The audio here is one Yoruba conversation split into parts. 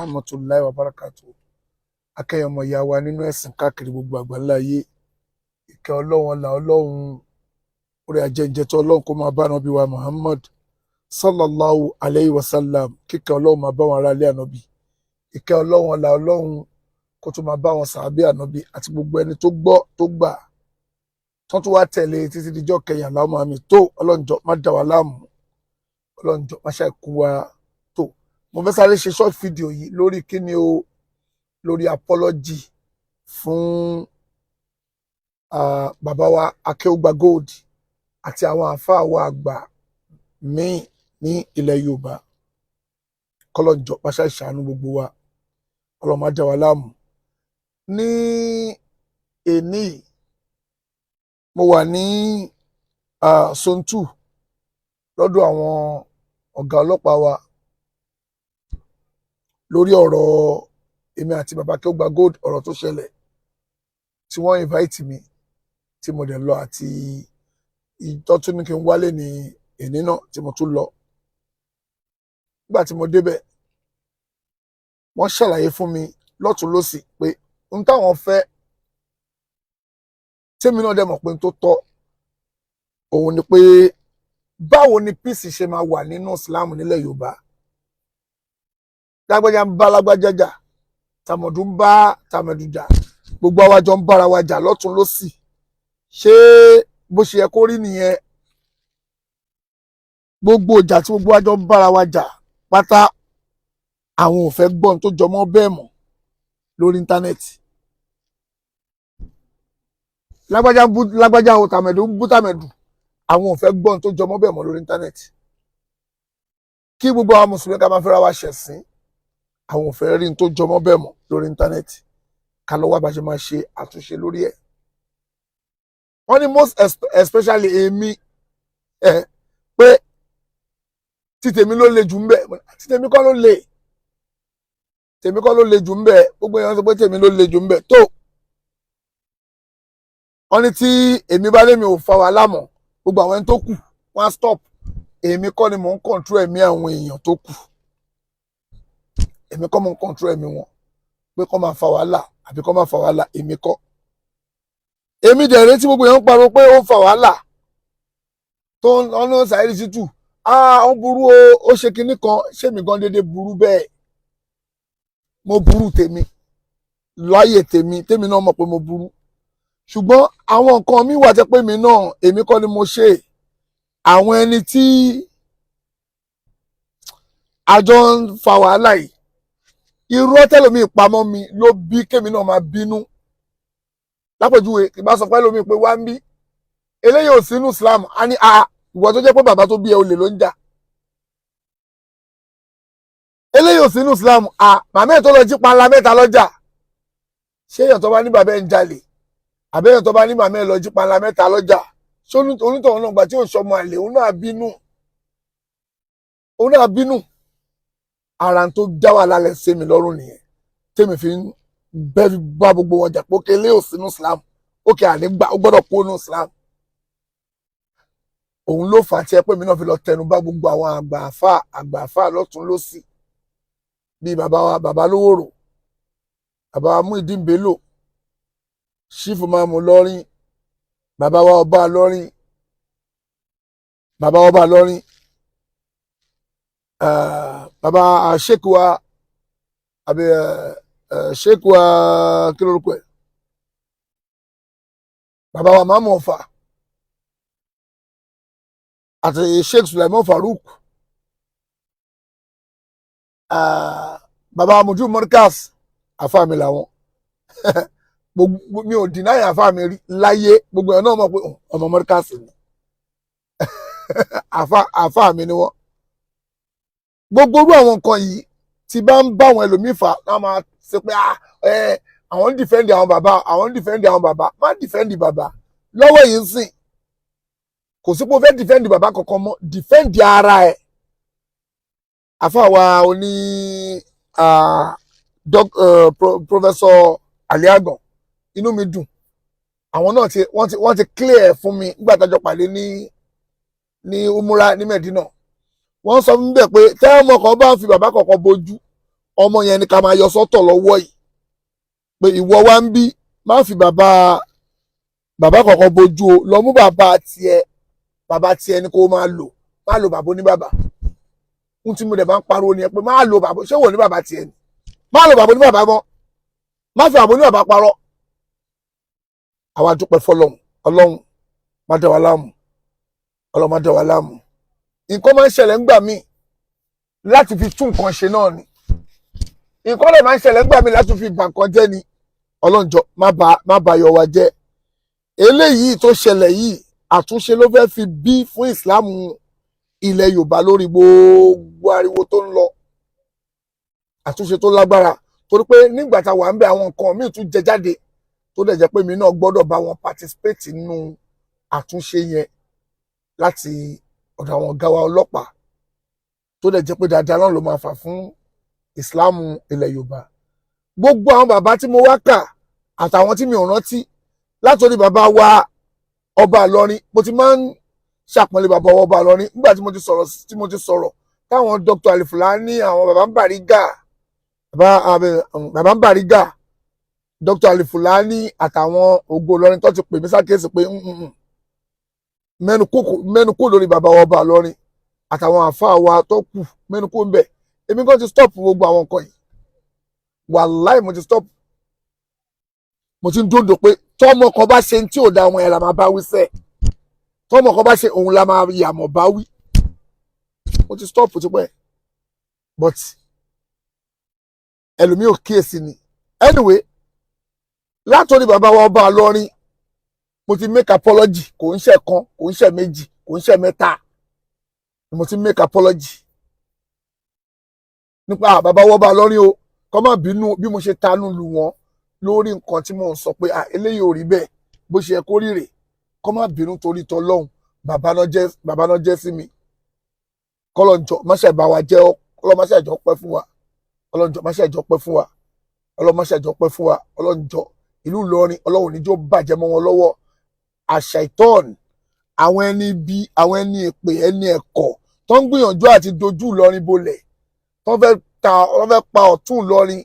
Rahmatulahi wa barakatu. Akẹ́yọmọ ìyá wa nínú ẹ̀sìn káàkiri gbogbo àgbáńlá ayé. Ìkẹ́ Ọlọ́run, ọlá Ọlọ́run, orí ajẹ́njẹ́ tó Ọlọ́run kó máa bá Ànábì wa Muhammad sallallahu alayhi wa sallam. Kíkẹ́ Ọlọ́run máa bá wọn ará ilé Ànábì. Ìkẹ́ Ọlọ́run, ọlá Ọlọ́run kó tún máa bá wọn sàábé Ànábì àti gbogbo ẹni tó gbọ́ tó gbà tó tún wá tẹ̀lé títí dijọ́ kẹyìn. Àlámọ́ àmì tó Ọlọ́njọ́ má dà wá láàmú, Ọlọ́njọ́ má ṣàìkú wa tó. Mo fẹ́ sáré ṣe short video yìí lórí kíni o? Lórí apology fún bàbá wa Akéúgbà Gold àti àwọn àáfàá wa àgbà míì ní ilẹ̀ Yorùbá. Kọ́lọ́njọ́ má ṣàìṣàánú gbogbo wa, Ọlọ́run má dà wá láàmú. Ní èní yìí, mo wà ní Zone 2 lọ́dọ̀ àwọn ọ̀gá ọlọ́pàá wa lórí ọ̀rọ̀ èmi àti bàbá Akéúgbà Gold, ọ̀rọ̀ tó ṣẹlẹ̀ tí wọ́n invite mi tí mo dẹ̀ lọ, àti ìtọ́ tún ní kí n wálé ní èní náà tí mo tún lọ. Nígbà tí mo débẹ̀, wọ́n ṣàlàyé fún mi lọ́tùn lósì pé n táwọn fẹ́, tèmi náà dẹ̀ mọ̀ pé n tó tọ́ òun ni pé báwo ni peace ṣe máa wà nínú Islam nílẹ̀ Yorùbá. Lágbájá ń bá lágbájá jà, tàmọ̀dù ń bá tàmẹ̀dù jà, gbogbo àwa jọ ń bára wa jà lọ́tùn lósì. Ṣé bó ṣe yẹ kó rí nìyẹn? Gbogbo ìjà tí gbogbo wa jọ ń bára wa jà pátá, àwọn ò fẹ́ gbọ́n tó jọmọ́ bẹ́ẹ̀ mọ́ lórí íńtánẹ́ẹ̀tì. Lágbájá ń bú lágbájá o, tàmẹ̀dù ń bú tàmẹ̀dù, àwọn ò fẹ́ gbọ́n tó jọmọ́ bẹ́ẹ̀ mọ́ lórí íńtánẹ́ẹ̀tì. Kí gbogbo àwọn mùsùlùmí ká máa fẹ́ra wa ṣẹ̀sín, àwọn ò fẹ́ rí n tó jọmọ́ bẹ́ẹ̀ mọ́ lórí íńtánẹ́ẹ̀tì. Ká lọ wá bá ṣe máa ṣe àtúnṣe lórí ẹ̀. Wọ́n ní most especially èmi ẹ, pé títèmi ló le jù ń bẹ̀. Títèmi kọ́ ló le, tèmi kọ́ ló le jù ń bẹ̀. Gbogbo èèyàn sọ pé tèmi ló le jù ń bẹ̀ tó. Wọ́n ní tí èmi bá lémi ò fa wàhálà mọ́, gbogbo àwọn ẹni tó kù wọ́n á stop. Èmi kọ́ ni mò ń control ẹ̀mí àwọn èèyàn tó kù. Èmi kọ́ mò ń control ẹ̀mí wọn pé kọ́ máa fa wàhálà àbí kọ́ máa fa wàhálà. Èmi kọ́. Èmi dẹ̀ retí gbogbo èèyàn ń pariwo pé ó ń fa wàhálà tó ń ọ̀nà Saheed Shittu, ah, ó burú o, ó ṣe kinní kan. Ṣé mi gan déédéé burú bẹ́ẹ̀? Mo burú tèmi láyè tèmi, tèmi náà mọ̀ pé mo burú, ṣùgbọ́n àwọn nǹkan mi wà tẹ́ pé mi náà, èmi kọ́ ni mo ṣe. Àwọn ẹni tí àjọ ń fa wàhálà yìí, irọ́ tẹ́lómi pamọ́ mi ló bí kémi náà máa bínú. Lápèjúwe, kì bá sọ pé lómi pé wá ń bí eléyìí ò sínú Islam, á ní a ìwọ tó jẹ́ pé bàbá tó bí ẹ olè ló ń jà, eléyìí ò sínú Islam, a màmá ẹ̀ tó lọ jí panla mẹ́ta lọ́jà. Ṣé èèyàn tó bá ní bàbá ẹ̀ ń jalè, àbí èèyàn tó bá ní màmá ẹ̀ lọ jí panla mẹ́ta lọ́jà, ṣé onítọ̀hún náà gbà tí ò sọmọ àlè, òun náà bínú? Òun náà bínú. Ara tó dá wàhálà lẹ̀ sí mi lọ́rùn nìyẹn tèmi fi ń bẹ́ bá gbogbo wọn jà pé ókè lé ò sínú Islam, ókè àní gbà, ó gbọ́dọ̀ kó nínú Islam. Òun ló fà á tí ẹ pé mi náà fi lọ tẹnu bá gbogbo àwọn àgbà àfà, àgbà àfà lọ́tún lọ́sì, bíi bàbá wa bàbá Lówòrò, bàbá wa Muyideen Bello, Chief Imam Ìlọrin, bàbá wa ọba Ìlọrin, bàbá wa ọba Ìlọrin, bàbá sheik wa, àbí sheik wa, kí lórúkọ ẹ̀, bàbá wa Máàmù Ọ̀fà àti Sheikh Sulaiman Farouk, bàbá Mujú Mọ́ríkàs, àfa mi làwọn. Gbogbo mi ò deny àfa mi rí láyé. Gbogbo ẹ̀ náà mọ̀ pé ọmọ Mọ́ríkàs ni àfa, àfa mi ni wọ́n. Gbogbo irú àwọn nǹkan yìí tí bá ń bá àwọn ẹlòmíì fà náà, máa ṣe pé, ah, ẹ àwọn ń defend àwọn bàbá, àwọn ń defend àwọn bàbá. Má defend bàbá lọ́wọ́ yìí ń sìn. Kò sí pé o fẹ́ defend bàbá kankan mọ́, defend ara ẹ̀. Àfàwà oní Professor Aliagan, inú mi dùn, àwọn náà ti wọ́n ti clear fún mi nígbà tá a jọ pàdé ní Umura ní Medina. Wọ́n sọ fún mi bẹ́ẹ̀ pé tẹ́ ọmọ kan bá ń fi bàbá kankan bojú. Ọmọ yẹn ni ká máa yọ sọ́tọ̀ lọ́wọ́ yìí pé ìwọ wá ń bí, má fi bàbá bàbá kankan bójú o, lọ mú bàbá tiẹ̀. Bàbá tiẹ̀ ni kó máa lò, má lo bàbá oníbàbà. Ohun tí mo dẹ̀ máa ń pariwo nìyẹn pé má lo bàbá. Ṣé wò ní bàbá tiẹ̀ ni? Má lo bàbá oníbàbà mọ́, má fi bàbá oníbàbà parọ́. Àwa dúpẹ́ fọlọ́run. Ọlọ́run má dá wa láàmú, Ọlọ́run má dá wa láàmú. Nǹkan máa ń ṣẹlẹ̀ ńgbà míì láti fi tún nǹkan ṣe náà ni. Nǹkan lè máa ń ṣẹlẹ̀ ńgbà míì láti fi bà nǹkan jẹ́ ni. Ọlọ́run jọ̀ọ́, má bà yọ wa jẹ́. Eléyìí tó ṣẹlẹ̀ yìí, àtúnṣe ló fẹ́ fi bí fún ìsìláàmù ilẹ̀ Yorùbá lórí gbogbo ariwo tó ń lọ, àtúnṣe tó lágbára, torí pé nígbà tá a wà ń bẹ, àwọn nǹkan míì tún jẹ jáde tó dẹ̀ jẹ́ pé mi náà gbọ́dọ̀ bá wọn participate nínú àtúnṣe yẹn láti ọ̀dọ̀ àwọn ọ̀gá wa ọlọ́pàá, tó dẹ̀ jẹ́ pé dáadáa náà ló máa fà fún ìsìláàmù ilẹ̀ Yorùbá. Gbogbo àwọn bàbá tí mo wá kà àtàwọn tí mi ò rántí, látòrí bàbá wa ọba Ìlọrin, mo ti máa ń ṣàpọ́nlé bàbá wa ọba Ìlọrin nígbà tí mo ti sọ̀rọ̀, táwọn Dr. Alifulani, àwọn bàbá ń Bàrígà, bàbá ń Bàrígà, Dr. Alifulani àtàwọn Ògo Ìlọrin tó ti pè mí sákèésì pé mẹ́nu kó lórí bàbá wa ọba Ìlọrin àtàwọn àfáà wa tó kù, mẹ́nu kó ń bẹ̀. Èmi kan ti stop gbogbo àwọn nǹkan yìí. Wàláì, mo ti stop. Mo ti ń dòdò pé tọ́mọ kan bá ṣe tí ò da, ọmọ yẹn la máa bá wí sẹ́ẹ̀. Tọ́mọ kan bá ṣe, òun la máa yàmọ̀ bá wí. Mo ti stop tipẹ́, but ẹlòmíì ò kíyèsí ni. Anyway, látòrí bàbá wa ọba Ìlọrin, mo ti make apology. Kò ń ṣe kan, kò ń ṣe méjì, kò ń ṣe mẹ́ta ni mo ti make apology nípa bàbá wa ọba Ìlọrin o. Kọ́ má bínú bí mo ṣe tanú lu wọn lórí nǹkan tí mò ń sọ pé ah, eléyìí ò rí bẹ́ẹ̀ bó ṣe yẹ kó rí rè. Kọ́ má bínú torí tọlọ́hun. Bàbá náà jẹ́, bàbá náà jẹ́ sí mi. Kọ́lọ́njọ́ má ṣe bá wa jẹ́, kọ́lọ́ má ṣe jọ pẹ́ fún wa. Ọlọ́njọ́ má ṣe jọ pẹ́ fún wa. Ọlọ́run má ṣe jọ pẹ́ fún wa. Ọlọ́njọ́, ìlú Ìlọrin, Ọlọ́run níjó bàjẹ́ mọ́ wọn lọ́wọ́. Àṣà ìtọ́ọ̀nù, àwọn ẹni bí àwọn ẹni èpè, ẹni ẹ̀kọ́ tó ń gbìyànjú àti dojú Ìlọrin bolẹ̀, tó fẹ́ ta, tó fẹ́ pa ọ̀tún Ìlọrin,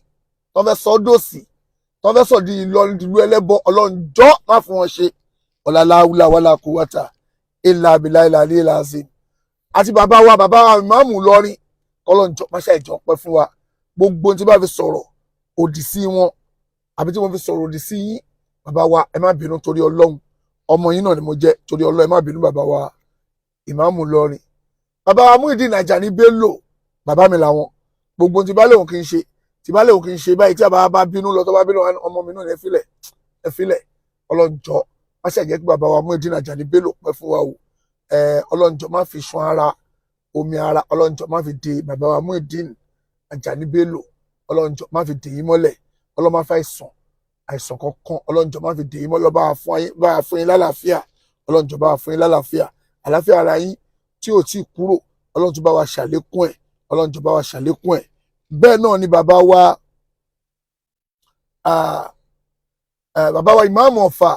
tó fẹ́ sọ dòsì, tó fẹ́ sọ di Ìlọrin dìlú ẹlẹ́bọ, Ọlọ́njọ́ má fún wọn ṣe. Ọ̀làláwùlà wàlà kúwàtà ìlà àbílà ìlà àlè àzìm. Àti bàbá wa ìmáàmù Ìlọrin, kọlọ́njọ́ má ṣe ìjọ pẹ́ fún wa. Gbogbo tí bá fi sọ̀rọ̀ òdì sí wọn àbí tí mo fi sọ̀rọ̀ òdì sí yín, bàbá wa, ẹ má bínú torí Ọlọ́run. Ọmọ yín náà ni mo jẹ́. Torí Ọlọ́run, ẹ má bínú. Bàbá wa ìmáàmù Ìlọrin, bàbá wa Muyideen Ajani Bello, bàbá mi làwọn. Gbogbo tí bá léwu kí n ṣe, tí bá léwu kí n ṣe báyìí, tí bàbá bá bínú lọ, tó bá bínú, ọmọ mi náà ní, ẹ filẹ̀, ẹ filẹ̀. Ọlọ́njọ́ má ṣe jẹ́ kí bàbá wa Muyideen Ajani Bello pẹ́ fún wa o. Ẹ Ọlọ́njọ́ má fi sun ara omi ara, Ọlọ́njọ́ má fi de bàbá wa Muyideen Ajani Bello. Ọlọ́njọ́ má fi dè yín mọ́lẹ̀. Ọlọ́run má fi àìsàn àìsàn kankan, Ọlọ́njọ́ má fi dè yín mọ́lẹ̀. Bá wa fún yín lálàáfíà. Ọlọ́njọ́ bá wa fún yín lálàáfíà. Àlàáfíà ara yín tí ò tí ì kúrò, Ọlọ́run tún bá wa ṣàlékún ẹ̀. Ọlọ́run jọ̀ọ́ bá wa ṣàlékún ẹ̀. Bẹ́ẹ̀ náà ni bàbá wa ìmáàmù Ọ̀fà.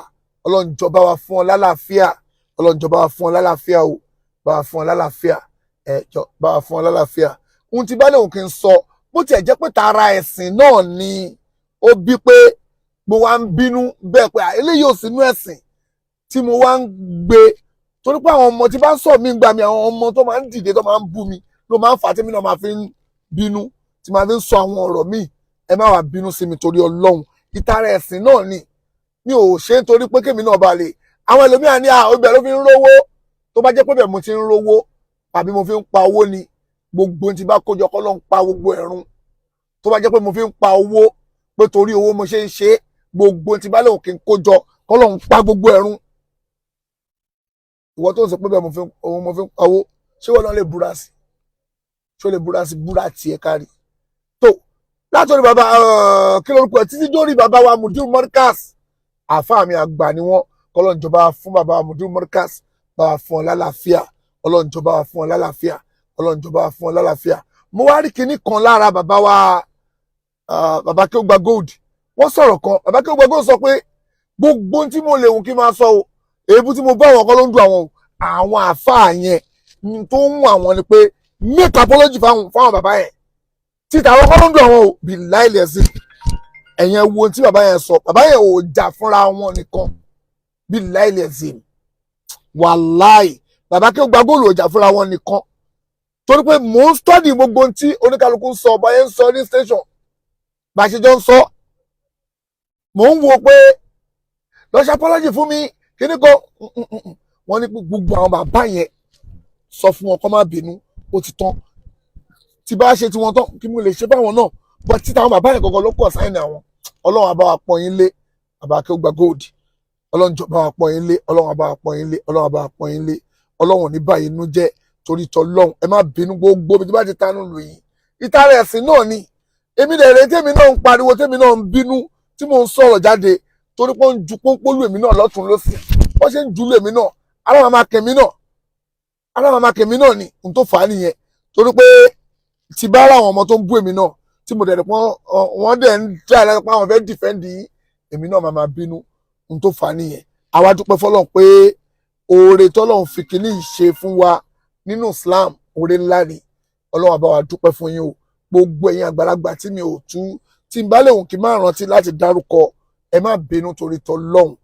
Ọlọ́run jọ̀ọ́ bá wa fún ọ lálàáfíà. Ọlọ́run jọ̀ọ́ bá wa fún ọ lálàáfíà o. Bá wa fún ọ lálàáfíà. Ẹ jọ̀ọ́ bá wa fún ọ lálàáfíà. Ohun tí bá lóun kì í sọ, bó tiẹ̀ jẹ́ pé tara ẹ̀sìn náà ni ó bí pé mo wá ń bínú bẹ́ẹ̀ pé eléyìí ò sínú ẹ̀sìn tí mo wá ń gbé, torí pé àwọn ọmọ tí bá ń sọ mí gbà mí, àwọn ọmọ tó máa ń dìde, tó máa ń bú mi ló máa ń fà á tí mi náà máa fi ń bínú, tí máa fi ń sọ àwọn ọ̀rọ̀ míì. Ẹ má wàá bínú sí mi torí Ọlọ́run. Ìtara ẹ̀sìn náà ni. Mi ò ṣe é torí pé kémi náà bá lè. Àwọn ẹlòmíràn ní ibẹ̀ ló fi ń rówó. Tó bá jẹ́ pé bẹ́ẹ̀ mo ti ń rówó tàbí mo fi ń pa owó ni, gbogbo tí bá kójọ kọ́ ló ń pa gbogbo ẹ̀rùn. Tó bá jẹ́ pé mo fi ń pa owó, pé torí owó mo ṣe ń ṣe é, gbogbo tí bá lóun kí n kójọ kọ́ ló ń pa gbogbo ẹ̀rùn. Ìwọ tó ń sọ pé bẹ́ẹ̀ mo fi ń pa owó, ṣé wọn náà lè búra sí? Ṣé o lè búra sí? Búra tiẹ̀ kárí tó látọ̀rí bàbá kí lórúkọ ẹ̀, títí dórí bàbá wa Mudir Markaz. Àáfàá mi àgbà ni wọ́n. Kọ́lọ́njọba fún bàbá wa Mudir Markaz, bá wa fún ọ lálàáfíà. Ọlọ́njọba wa fún ọ lálàáfíà. Ọlọ́njọba wa fún ọ lálàáfíà. Mo wá rí kinní kan lára bàbá wa, bàbá kí ó gba gold. Wọ́n sọ̀rọ̀ kan. Bàbá kí ó gba gold sọ pé gbogbo tí mo lè wù kí n máa sọ o, èébú tí mo bá àwọn kan ló ń dùn àwọn o. Àwọn àáfàá yẹn tó ń wù àwọn ni pé make apology fáwọn bàbá yẹn. Títa àwọn kọ́ ló ń dùn àwọn o. Bí láìlẹ̀ sí ẹ̀yẹn, wo ohun tí bàbá yẹn sọ. Bàbá yẹn ò jà fúnra wọn nìkan. Bí láìlẹ̀ sí, wàláì, bàbá kí ó gba góòlù ò jà fúnra wọn nìkan, torí pé mò ń study gbogbo ohun tí oníkálukú ń sọ, ọba yẹn ń sọ ní station, bá a ṣe jọ ń sọ. Mò ń wo pé lọ ṣe apology fún mi kíní kan. Wọ́n ní gbogbo àwọn bàbá yẹn, sọ fún wọn kó má bínú, ó ti tán. Tí bá ṣe tiwọn tán, kí mo lè ṣe báwọn náà bọ́ títa. Àwọn bàbá yẹn gangan ló kọ̀ sáyẹn àwọn. Ọlọ́run á bá wa pọ́n yín lé, bàbá kí ó gba gold. Ọlọ́run jọ̀ọ́ bá wa pọ́n yín lé. Ọlọ́run á bá wa pọ́n yín lé. Ọlọ́run á bá wa pọ́n yín lé. Ọlọ́run ò ní báyìí inú jẹ́ torí tọlọ́run. Ẹ má bínú, gbogbo ibi tí bá ti tanú lù yín, ìtara ẹ̀sìn náà ni. Èmi dẹ̀ rèé, tèmi náà ń pariwo, tèmi náà ń bínú, tí mò ń sọ̀rọ̀ jáde, torí pé ó ń ju pọ́npọ́lù èmi náà lọ́tún lọ́sì. Wọ́n ṣe ń júlù èmi náà, ara máa kẹ̀mí náà, ara máa kẹ̀mí náà ni. N tó fà á nìyẹn, torí pé tí bá ra àwọn ọmọ tó ń bú èmi náà, tí mo dẹ̀ rí pọ́n wọ́n dẹ̀ ń dá ẹ̀ láti pa àwọn fẹ́ defend yín, èmi náà máa bínú. N tó fà á nìyẹn. Àwa dúpẹ́ fọlọ́run pé oore tọ́lọ́run fi kíní yìí ṣe fún wa nínú Islam, oore ńlá ni. Ọlọ́run á bá wa dúpẹ́ fún yín o. Gbogbo ẹ̀yin àgbàlagbà tí mi ò tú, tí n bá lè wùn kí n má rántí láti dárúkọ, ẹ má bínú torí tọlọ́hun.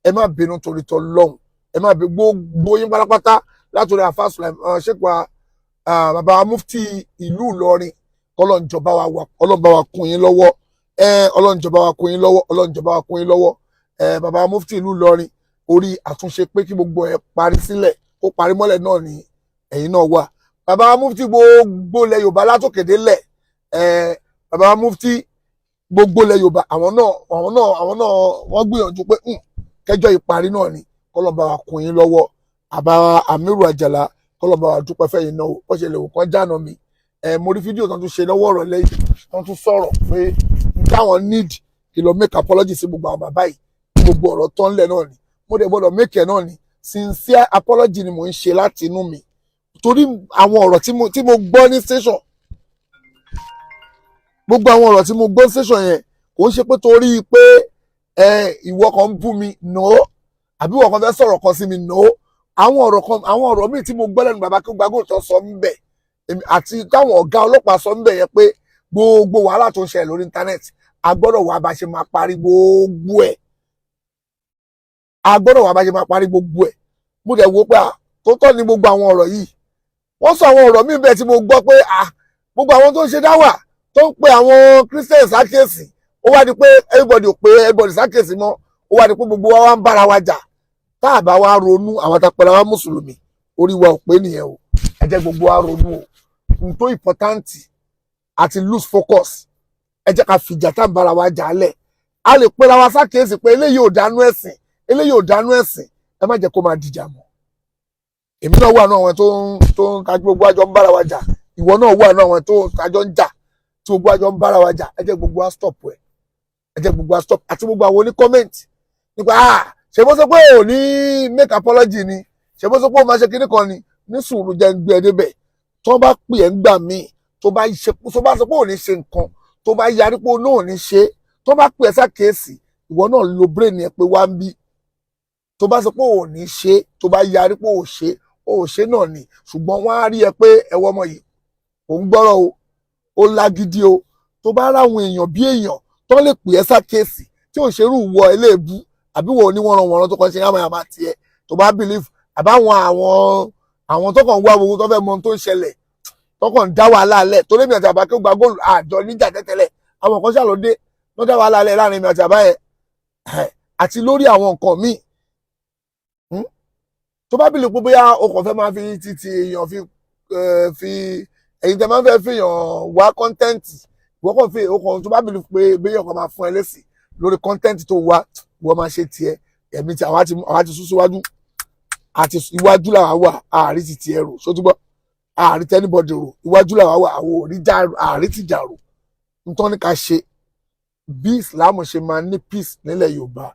Ẹ má bínú torí tọlọ́hun. Ẹ má bínú, gbogbo yín pátápátá, látòrí àfa ṣèkwa, bàbá mufti ìlú Ìlọrin. Kọlọ́njọba wa wà, Ọlọ́run bá wa kún yín lọ́wọ́. Ọlọ́run jọba wa kún yín lọ́wọ́. Ọlọ́run jọba wa kún yín lọ́wọ́. Bàbá mufti ìlú Ìlọrin, orí àtúnṣe pé kí gbogbo ẹ parí sílẹ̀, kó parí mọ́lẹ̀ náà ni ẹ̀yin náà wà. Bàbá mufti gbogbo ilẹ̀ Yorùbá látòkè délẹ̀, bàbá mufti gbogbo ilẹ̀ Yorùbá, àwọn náà wọ́n gbìyànjú pé kẹjọ ìparí náà ni. Kọ́lọ́n bá wa kún yín lọ́wọ́. Àbá Amiru Àjàlá, kọ́lọ́n bá wa dúpẹ́ fẹ́yìn náà. Ó ṣe lè wò kán jáná mi. Mo rí fídíò tó tún ṣe lọ́wọ́ ọ̀rọ̀ lẹ́yìn tó tún sọ̀rọ̀ pé táwọn need kí lọ make apology sí gbogbo àwọn bàbá yìí. Gbogbo ọ̀rọ̀ tó ń lẹ̀ náà ni mo dẹ̀ gbọ́dọ̀ make ẹ̀ náà ni. Sincere apology ni mò ń ṣe láti inú mi, torí àwọn ọ̀rọ̀ tí mo gbọ́ ní station, gbogbo àwọn ọ̀rọ̀ tí mo gbọ́ ní station yẹn, kò ń ṣe pé torí pé ìwọ kan ń bú mi, no, àbí ìwọ kan fẹ́ sọ̀rọ̀ kan sí mi, no. Àwọn ọ̀rọ̀ kan, àwọn ọ̀rọ̀ míì tí mo gbọ́ lẹ́nu bàbá kí gbàgbọ́ tó sọ ń bẹ̀ àti táwọn ọ̀gá ọlọ́pàá sọ ń bẹ̀ yẹn, pé gbogbo wàhálà tó ń ṣẹlẹ̀ lórí íńtánẹ́ẹ̀tì, a gbọ́dọ̀ wá bá ṣe máa parí gbogbo ẹ̀. A gbọ́dọ̀ wá bá ṣe máa parí gbogbo ẹ̀. Mo dẹ̀ wo pé tó tọ́ ni gbogbo àwọn ọ̀rọ̀ yìí. Wọ́n sọ àwọn ọ̀rọ̀ míì bẹ́ẹ̀ tí mo gbọ́ pé gbogbo àwọn tó ń ṣe dáwà, tó ń pe àwọn Christians sákèsì, ó wá di pé everybody ò pé everybody sákèsì mọ́. Ó wá di pé gbogbo wa wá ń bára wa jà. Tá a bá wa ronú, àwọn tá a pẹ̀lú àwọn mùsùlùmí, orí wa ò pé nìyẹn o. Ẹ jẹ́ gbogbo wa ronú o. N tó important àti lose focus. Ẹ jẹ́ ká fìjà tá à ń bára wa jà á lẹ̀. A lè pera wa sákèsì pé eléyìí ò dánú ẹ̀sìn, eléyìí ò dánú ẹ̀sìn. Ẹ má jẹ́ kó máa dìjà mọ́. Èmi náà wà náà, àwọn tó ń tajú, gbogbo àjọ ń bára wa jà. Ìwọ náà wà náà, àwọn tó ń tajọ ń jà, tí gbogbo àjọ ń bára wa jà. Ẹ jẹ́ gbogbo wa stop ẹ. Ẹ jẹ́ gbogbo wa stop, àti gbogbo àwọn oní comment nípa ṣe bó sọ pé ò ní make apology ni, ṣe bó sọ pé ó máa ṣe kíní kan ni. Ní sùúrù, jẹ́ ń gbé ẹ débẹ̀. Tó bá pè ẹ́ ń gbà míì, tó bá ṣe, tó bá sọ pé ò ní ṣe nǹkan, tó bá yarí pé ó náà ò ní ṣe, tó bá pè ẹ́ sákèésì, ìwọ náà lo brain ẹ pé wá ń bí. Tó bá sọ pé ò ní ṣe, tó bá yarí pé ò ṣe, ò ṣe náà ni. Ṣùgbọ́n wọ́n á rí ẹ pé ẹwọ́ ọmọ yìí kò ń gbọ́rọ̀ o, ó lágídí o. Tó bá ráwọn èèyàn bí èèyàn tó lè pè ẹ́ sákèésì, tí ò ṣerú wọ eléèbú àbí wọ oníwọ̀nranwọ̀nran tó kàn ṣe yàmàyàmà tiẹ̀, tó bá believe àbáwọn àwọn tó kàn wá gbogbo tó fẹ́ mọ ohun tó ń ṣẹlẹ̀, tó kàn ń dá wàhálà lẹ̀, torí mi àti àbá kí ó gba góòlù àjọ níjà tẹ́tẹ́lẹ̀, àwọn kan ṣàlódé ló dá wàhálà lẹ̀ láàrin mi àti àbá yẹn àti lórí àwọn nǹkan míì. Tó bá believe pé bóyá o kàn fẹ́ máa fi títí èèyàn fi ẹ̀yin tẹ́ máa ń fẹ́ fi èèyàn wá content, ìwọ kàn fi o kàn, tó bá believe pé bóyá ọkàn máa fún ẹ lésì lórí content tó wá, ìwọ máa ṣe tiẹ̀. Ẹ̀mí tí àwa ti sún síwájú, àti iwájú làwa wà. Àárí ti tiẹ̀ rò sótúbọ̀, àárí t' anybody rò. Iwájú làwa wà, àwọn òrí àárí ti jà rò. Nítorí ní ká ṣe bí Islam ṣe máa ní peace nílẹ̀ Yorùbá,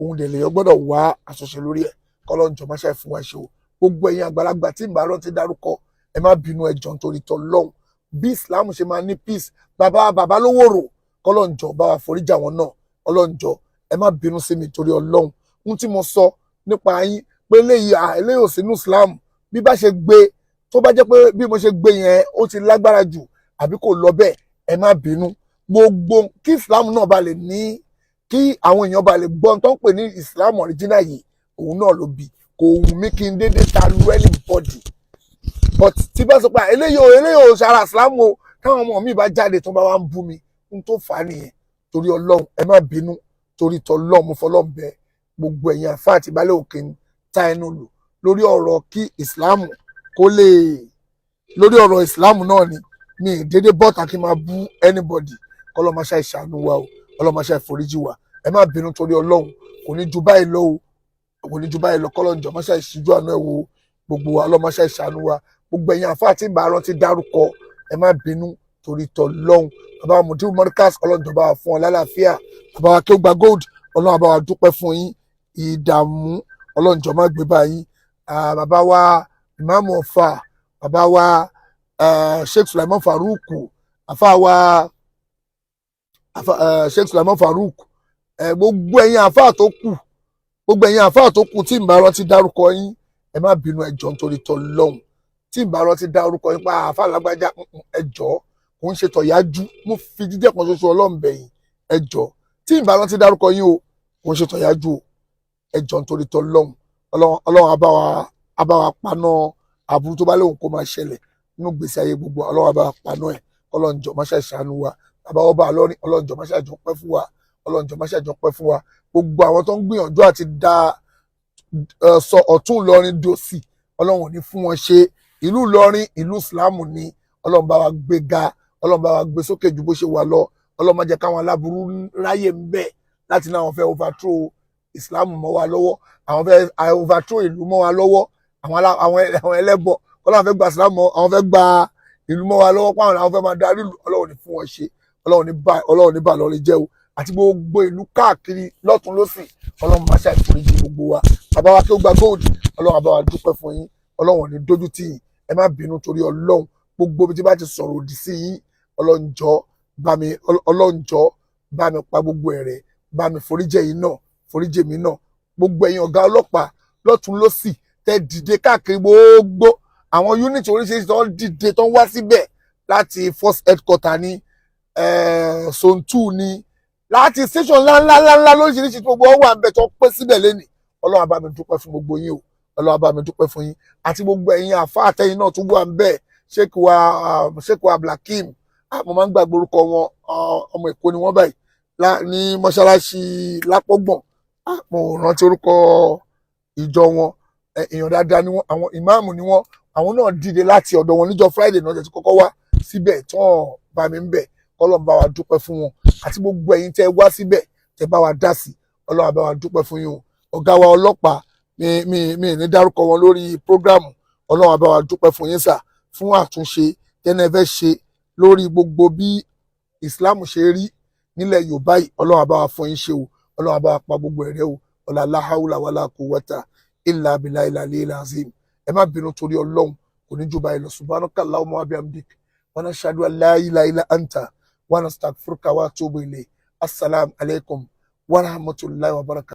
òun dẹ̀ lè yọ gbọ́dọ̀ wá àtúnṣe lórí ẹ̀. Kọ́lọ́njọ́ máa ṣe fún wa ṣe o. Gbogbo ẹ̀yin àgbàlagbà tí ìbá rántí dárúkọ, ẹ má bínú, ẹ jọ̀ọ́ nítorí tọlọ́hun. Bí Islam ṣe máa ní peace, bàbá bàbá lówó rò, kọ́lọ́njọ́ bá wa foríjà wọn náà. Ọlọ́njọ́, ẹ má bínú sí mi torí Ọlọ́hun. Ohun tí mo sọ nípa yín pé eléyìí, eléyìí ò sínú Islam, bí bá ṣe gbé, tó bá jẹ́ pé bí mo ṣe gbé yẹn ó ti lágbára jù àbí kò lọ bẹ́ẹ̀, Ẹ má bínú. Gbogbo kí Islam náà bá lè ní, kí àwọn èèyàn bá lè gbọ́ tó ń pè ní Islam original yìí, òun náà ló bí. Kò wù mí kí n dédé ta lu anybody, but tí bá sọ pé eléyìí o, eléyìí o ṣara Islam o, táwọn ọmọ mi bá jáde tó bá wá ń bú mi, n tó fà á nìyẹn. Torí Ọlọ́run, ẹ má bínú. Torí tọlọ́run, mo fọlọ́run bẹ̀ gbogbo ẹ̀yin àfáà àti ìbálẹ̀ òkè ń ta ẹnu lò lórí ọ̀rọ̀ kí Islam kó lè, lórí ọ̀rọ̀ Islam náà ni. Mi ì dédé bọ́ta kí n máa bú anybody. Kọ́lọ́máṣá ìṣàánú wa o, ọlọ́máṣá ìforíjì wa. Ẹ má bínú torí Ọlọ́run. Kò ní ju báyìí lọ o, kò ní ju báyìí lọ. Kọ́lọ́njọ́ máṣá ìṣíjú àánú ẹ̀ wo gbogbo wa. Ọlọ́máṣá ìṣàánú wa. Gbogbo ẹ̀yin àfáà tí ìbá rántí dárúkọ, ẹ má bínú torí tọlọ́hun. Bàbá Mudiru Markaz, ọlọ́njọ́ bá wa fún ọ lálàáfíà. Bàbá wa kí ó gba gold, Ọlọ́run bá wa dúpẹ́ fún yín. Ìdààmú, ọlọ́njọ́ má gbé bá yín. Bàbá wa Ìmáàmù Ọ̀fà, bàbá wa Sheikh Sulaiman Farouk, àfáà wa Sheikh Sulaiman Farouk, gbogbo ẹ̀yin àfáà tó kù, gbogbo ẹ̀yin àfáà tó kù tí ń bá rántí dárúkọ yín, ẹ má bínú. Ẹ jọ̀ọ́, nítorí tọlọ́hun, tí ń bá rántí dárúkọ yín pa àfáà lágbájá, ẹ jọ̀ọ́, kò ń ṣe tọ̀yájú. Mo fi jíjẹ́ kan ṣoṣo Ọlọ́run bẹ̀yìn. Ẹ jọ̀ọ́, tí ń bá rántí dárúkọ yín o, kò ń ṣe tọ̀yájú o. Ẹ jọ̀ọ́, nítorí tọlọ́hun. Ọlọ́run á bá wa paná aburú tó bá léwu kó máa ṣẹlẹ̀ nínú gbèsè ayé gbogbo. Ọlọ́run á bá wa paná ẹ̀. Ọlọ́run jọ̀ọ́, má ṣe ṣàánú wa. Bàbá ọba àlọ́rin, Ọlọ́run jọ̀ọ́, má ṣe àjọ pẹ́ fún wa. Ọlọ́run jọ̀ọ́, má ṣe àjọ pẹ́ fún wa. Gbogbo àwọn tó ń gbìyànjú àti da sọ ọ̀tún Ìlọrin dòsì, Ọlọ́run ò ní fún wọn ṣe. Ìlú Ìlọrin, ìlú Ìsìlámù ni. Ọlọ́run bá wa gbé ga, Ọlọ́run bá wa gbé sókè ju bó ṣe wà lọ. Ọlọ́run má jẹ́ káwọn aláburú ráyè ń bẹ̀ láti náà. Àwọn fẹ́ overthrow Ìsìlámù mọ́ wa lọ́wọ́, àwọn fẹ́ overthrow ìlú mọ́ wa lọ́wọ́, àwọn ẹlẹ́bọ, Ọlọ́run fẹ́ gba Ìsìlámù, àwọn fẹ́ gba ìlú mọ́ wa lọ́wọ́, pàwọn àwọn fẹ́ máa darí ìlú. Ọlọ́run ní fún wọn ṣe. Ọlọ́run ní bá lọ́rin jẹ́ o, àti gbogbo ìlú káàkiri lọ́tún lọ́sì. Ọlọ́run máa ṣe àìforíjì gbogbo wa. Bàbá wa kí ó gba gold, Ọlọ́run àbá wa dúpẹ́ fún yín. Ọlọ́run ò ní dójú tì yín. Ẹ má bínú torí Ọlọ́run. Gbogbo ibi tí bá ti sọ̀rọ̀ òdì sí yín, Ọlọ́run jọ̀ọ́ bá mi, Ọlọ́run jọ̀ọ́ bá mi pa gbogbo ẹ̀rẹ̀, bá mi foríjì yín náà, foríjì mi náà. Gbogbo ẹ̀yin ọ̀gá ọlọ́pàá lọ́tún lọ́sì tẹ́ dìde káàkiri, gbogbo àwọn unit oríṣiríṣi tó ń dìde, tó ń wá síbẹ̀ láti force headquarter ní zone 2 ní, láti station ńláńláńlá lóríṣiríṣi tí gbogbo wọn wà ń bẹ tó pé síbẹ̀ lẹ́nìí, Ọlọ́run á bá mi dúpẹ́ fún gbogbo yín o. Ọlọ́run á bá mi dúpẹ́ fún yín, àti gbogbo ẹ̀yin àfa àtẹ̀yìn náà tún wà ń bẹ̀. Sheikh wa Abdulhakeem, mo máa ń gbàgbé orúkọ wọn, ọmọ Èkó ni wọ́n báyìí ní mọ́ṣáláṣí Lápọ́gbọ̀n. Mo rántí orúkọ ìjọ wọn. Èèyàn dáadáa ni wọ́n, àwọn ìmáàmù ni wọ́n. Àwọn náà dìde láti ọ̀dọ̀ wọn níjọ́ Friday náà ti kọ́kọ́ wá síbẹ̀ tí wọ́n bá mi ń bẹ̀. Kọ́lọ́n bá wa dúpẹ́ fún wọn, àti gbogbo ẹ̀yin tẹ́ wá síbẹ̀, tẹ́ bá wa dá sí. Ọlọ́run bá wa dúpẹ́ fún yín o. Ọ̀gá wa ọlọ́pàá, mi ní dárúkọ wọn lórí program. Ọlọ́run bá wa dúpẹ́ fún yín sà, fún àtúnṣe tẹ́lẹ̀ fẹ́ ṣe lórí gbogbo bí Islam ṣe rí nílẹ̀ Yorùbá yìí. Ọlọ́run bá wa fún yín ṣe o. Ọlọ́run bá wa pa gbogbo ẹ̀rẹ́ o. Ọ̀là láhàúlà wàlà quwwata illa billahi al-aliyyil azim. Ẹ má bínú torí Ọlọ́run. Kò ní jù báyìí lọ. Subhanaka allahumma wa bihamdik, wa nashhadu an la ilaha illa anta, wa nastaghfiruka wa atubu ilayk. Assalamu alaikum wa rahmatullahi wa barakatuh.